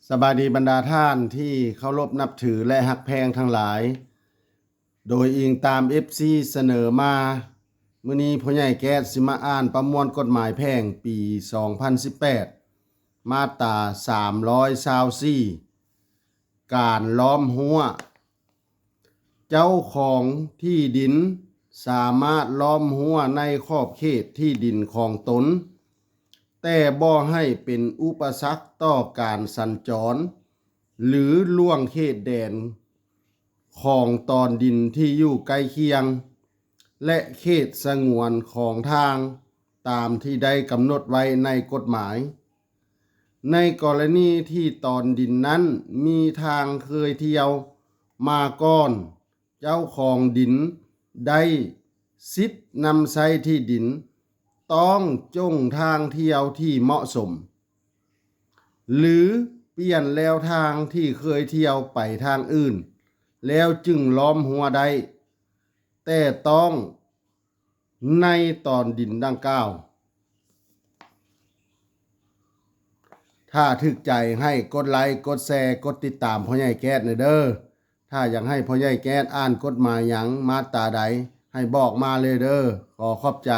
ສະບາຍດີບັນດາທ່ານທີ່ເຄົາລົບນັບຖື ແລະ ຮັກແພງທັງຫຼາຍ. ໂດຍອີງຕາມເອັຟຊີສະເໜີມາ, ມື້ນີ້ພໍ່ໃຫຍ່ແກ້ດຊິມາອ່ານປະມວນກົດໝາຍແພ່ງປີສອງພັນສິບແປດ ມາດຕາສາມຮ້ອຍຊາວສີ່ ການລ້ອມຮົ້ວ. ເຈົ້າຂອງທີ່ດິນສາມາດລ້ອມຮົ້ວໃນຂອບເຂດທີ່ດິນຂອງຕົນ, ແຕ່ບໍ່ໃຫ້ເປັນອຸປະສັກຕໍ່ການສັນຈອນ ຫຼື ລ່ວງເຂດແດນຂອງຕອນດິນທີ່ຢູ່ໃກ້ຄຽງ ແລະ ເຂດສະຫງວນຂອງທ່ານ ຕາມທີ່ໄດ້ກຳນົດໄວ້ໃນກົດໝາຍ. ໃນກໍລະນີທີ່ຕອນດິນນັ້ນມີທ່ານເຄີຍທ່ຽວມາກ່ອນ, ເຈົ້າຂອງດິນໄດ້ສິດນຳໃຊ້ທີ່ດິນ ຕ້ອງຈົ່ງທ່ານທ່ຽວທີ່ເໝາະສົມ ຫຼື ປ່ຽນແລວທ່ານທີ່ເຄີຍທ່ຽວໄປທາງອື່ນ ແລ້ວຈຶ່ງລ້ອມຮົ້ວໄດ້, ແຕ່ຕ້ອງໃນຕອນດິນດັ່ງກ່າວ. ຖ້າຖືກໃຈໃຫ້ກົດໄລ, ກົດແຊ, ກົດຕິດຕາມພໍ່ໃຫຍ່ແກ້ດແດ່ເດີ້. ຖ້າຢາກໃຫ້ພໍ່ໃຫຍ່ແກ້ດອ່ານກົດໝາຍຫຍັງ ມາດຕາໃດ ໃຫ້ບອກມາເລີຍເດີ້. ຂໍຂອບໃຈ.